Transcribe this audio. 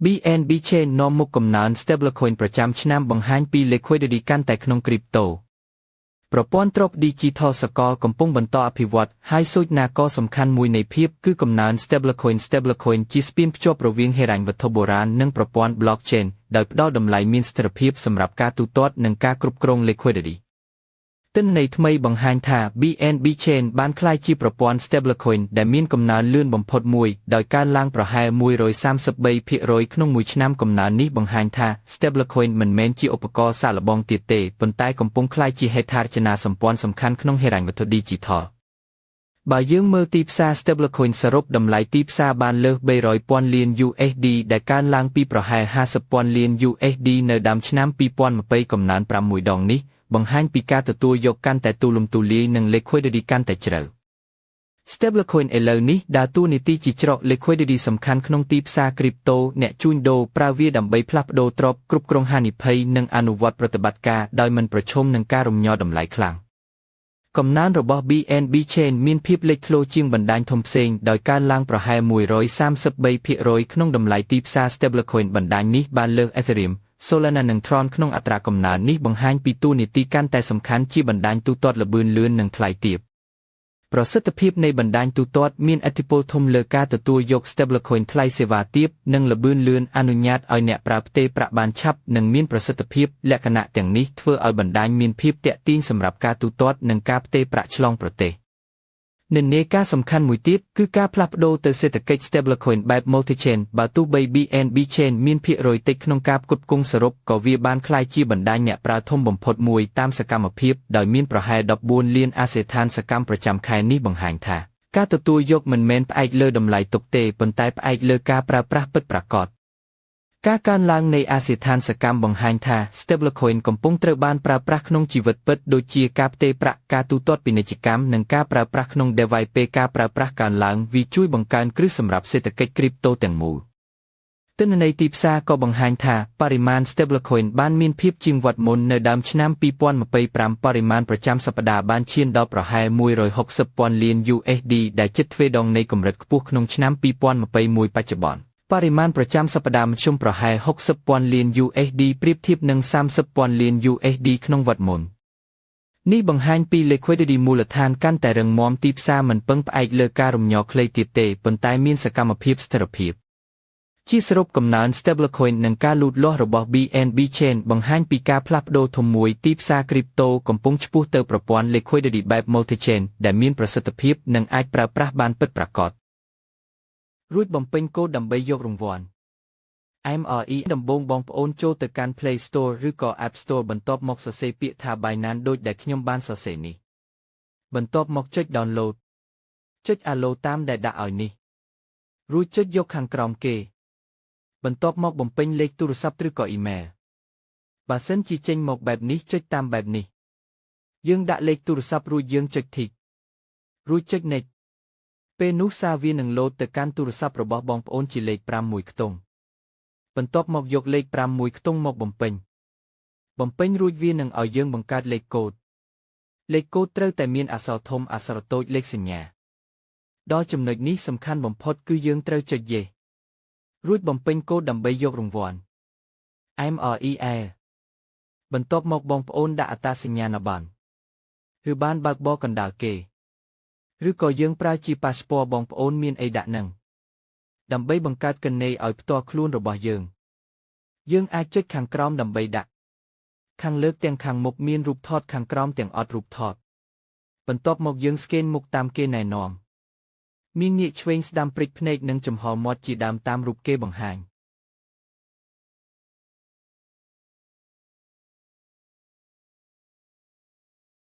BNB Chain នាំមុខកំណើន Stablecoin ប្រចាំឆ្នាំបង្ហាញពី liquidity កាន់តែក្នុង crypto ប្រព័ន្ធទ្រព្យ Digital សកលកំពុងបន្តអភិវឌ្ឍហើយសូចនាករសំខាន់មួយនៃភាពគឺកំណើន Stablecoin។ Stablecoin ជាស្ពានភ្ជាប់រវាងហិរញ្ញវត្ថុបុរាណនិងប្រព័ន្ធ Blockchain ដោយផ្ដល់តម្លៃមានស្ថិរភាពសម្រាប់ការទូទាត់និងការគ្រប់គ្រង liquidity។ ទិន្នន័យថ្មីបង្ហាញថា BNB Chain បានក្លាយជាប្រព័ន្ធ Stablecoin ដែលមានកំណើនលឿនបំផុតមួយដោយកើនឡើងប្រហែល133%ក្នុងមួយឆ្នាំកំណើននេះបង្ហាញថា Stablecoin មិនមែនជាឧបករណ៍សាកល្បងទៀតទេប៉ុន្តែកំពុងក្លាយជាហេដ្ឋារចនាសម្ព័ន្ធសំខាន់ក្នុងហិរញ្ញវត្ថុ Digital។ បើយើងមើលទីផ្សារ Stablecoin សរុបតម្លៃទីផ្សារបានលើស300ពាន់លាន USD ដែលកើនឡើងពីប្រហែល50ពាន់លាន USD នៅដើមឆ្នាំ2020កំណើន6ដងនេះបង្ហាញពីការទទួលយកកាន់តែទូលំទូលាយនិង liquidity កាន់តែជ្រៅ។ Stablecoin ឥឡូវនេះដើរតួនាទីជាច្រក liquidity សំខាន់ក្នុងទីផ្សារ crypto។ អ្នកជួញដូរប្រើវាដើម្បីផ្លាស់ប្ដូរទ្រព្យគ្រប់គ្រងហានិភ័យនិងអនុវត្តប្រតិបត្តិការដោយមិនប្រឈមនឹងការរំញ័រតម្លៃខ្លាំង។ កំណើនរបស់ BNB Chain មានភាពលេចធ្លោជាងបណ្ដាញធំផ្សេងដោយកើនឡើងប្រហែល133%ក្នុងតម្លៃទីផ្សារ Stablecoin។ បណ្ដាញនេះបានលើស Ethereum, Solana និង Tron ក្នុងអត្រាកំណើននេះបង្ហាញពីតួនាទីកាន់តែសំខាន់ជាបណ្ដាញទូទាត់ល្បឿនលឿននិងថ្លៃទាប។ ប្រសិទ្ធភាពនៃបណ្ដាញទូទាត់មានឥទ្ធិពលធំលើការទទួលយក Stablecoin។ ថ្លៃសេវាទាបនិងល្បឿនលឿនអនុញ្ញាតឲ្យអ្នកប្រើផ្ទេរប្រាក់បានឆាប់និងមានប្រសិទ្ធភាពលក្ខណៈទាំងនេះធ្វើឲ្យបណ្ដាញមានភាពទាក់ទាញសម្រាប់ការទូទាត់និងការផ្ទេរប្រាក់ឆ្លងប្រទេស។ និន្នាការសំខាន់មួយទៀតគឺការផ្លាស់ប្ដូរទៅសេដ្ឋកិច្ច Stablecoin បែប Multi-chain។ បើទោះបី BNB Chain មានភាគរយតិចក្នុងការផ្គត់ផ្គង់សរុបក៏វាបានក្លាយជាបណ្ដាញអ្នកប្រើធំបំផុតមួយតាមសកម្មភាពដោយមានប្រហែល14លានអាសយដ្ឋានសកម្មប្រចាំខែនេះបង្ហាញថាការទទួលយកមិនមែនផ្អែកលើតម្លៃទុកទេប៉ុន្តែផ្អែកលើការប្រើប្រាស់ពិតប្រាកដ។ ការកើនឡើងនៃអាសយដ្ឋានសកម្មបង្ហាញថា Stablecoin កំពុងត្រូវបានប្រើប្រាស់ក្នុងជីវិតពិតដូចជាការផ្ទេរប្រាក់ការទូទាត់ពាណិជ្ជកម្មនិងការប្រើប្រាស់ក្នុង DeFi។ ពេលការប្រើប្រាស់កើនឡើងវាជួយបង្កើនគ្រឹះសម្រាប់សេដ្ឋកិច្ច Crypto ទាំងមូល។ ទិន្នន័យទីផ្សារក៏បង្ហាញថាបរិមាណ Stablecoin បានមានភាពជាងវត្តមុននៅដើមឆ្នាំ2025បរិមាណប្រចាំសប្តាហ៍បានឈានដល់ប្រហែល160ពាន់លាន USD ដែលជិតទ្វេដងនៃកម្រិតខ្ពស់ក្នុងឆ្នាំ2021បច្ចុប្បន្នបរិមាណប្រចាំសប្តាហ៍មធ្យមប្រហែល60ពាន់លាន USD ប្រៀបធៀបនឹង30ពាន់លាន USD ក្នុងវត្តមុន។នេះបង្ហាញពី liquidity មូលដ្ឋានកាន់តែរឹងមាំទីផ្សារមិនពឹងផ្អែកលើការរំញ័រខ្លីទៀតទេប៉ុន្តែមានសកម្មភាពស្ថិរភាព។ជាសរុបកំណើន Stablecoin និងការលូតលាស់របស់ BNB Chain បង្ហាញពីការផ្លាស់ប្ដូរធំមួយទីផ្សារ Crypto កំពុងឆ្ពោះទៅប្រព័ន្ធ liquidity បែប Multi-chain ដែលមានប្រសិទ្ធភាពនិងអាចប្រើប្រាស់បានពិតប្រាកដ។រួចបំពេញកូដដើម្បីយករង្វាន់ MRE ដំបូងបងប្អូនចូលទៅកាន់ Play Store ឬក៏ App Store បន្ទាប់មកសរសេរពាក្យថា Binance ដូចដែលខ្ញុំបានសរសេរនេះបន្ទាប់មកចុច Download ចុច Allow តាមដែលដាក់ឲ្យនេះរួចចុចយកខាងក្រោមគេបន្ទាប់មកបំពេញលេខទូរស័ព្ទឬក៏អ៊ីមែលបើសិនជាចេញមកបែបនេះចុចតាមបែបនេះយើងដាក់លេខទូរស័ព្ទរួចយើងចុច tick រួចចុច next ពេលនោះសារវានឹងលោតទៅកាន់ទូរស័ព្ទរបស់បងប្អូនជាលេខ5មួយខ្ទង់បន្ទាប់មកយកលេខ5មួយខ្ទង់មកបំពេញបំពេញរួចវានឹងឲ្យយើងបង្កើតលេខកូដលេខកូដត្រូវតែមានអក្សរធំអក្សរតូចលេខសញ្ញាដល់ចំណុចនេះសំខាន់បំផុតគឺយើងត្រូវចុច Yes រួចបំពេញកូដដើម្បីយករង្វាន់ MREL បន្ទាប់មកបងប្អូនដាក់អត្តសញ្ញាណប័ណ្ណឬប័ណ្ណបើកបរកណ្ដាលគេឬក៏យើងប្រើជាប៉ាសពតបងប្អូនមានអីដាក់នឹងដើម្បីបង្កើតគណនីឲ្យផ្ទាល់ខ្លួនរបស់យើងយើងអាចចុចខាងក្រោមដើម្បីដាក់ខាងលើទាំងខាងមុខមានរូបថតខាងក្រោមទាំងអត់រូបថតបន្ទាប់មកយើង scan មុខតាមគេណែនាំមានងាកឆ្វេងស្ដាំព្រិចភ្នែកនិងចំហមាត់ជាដើមតាមរូបគេបង្ហាញ។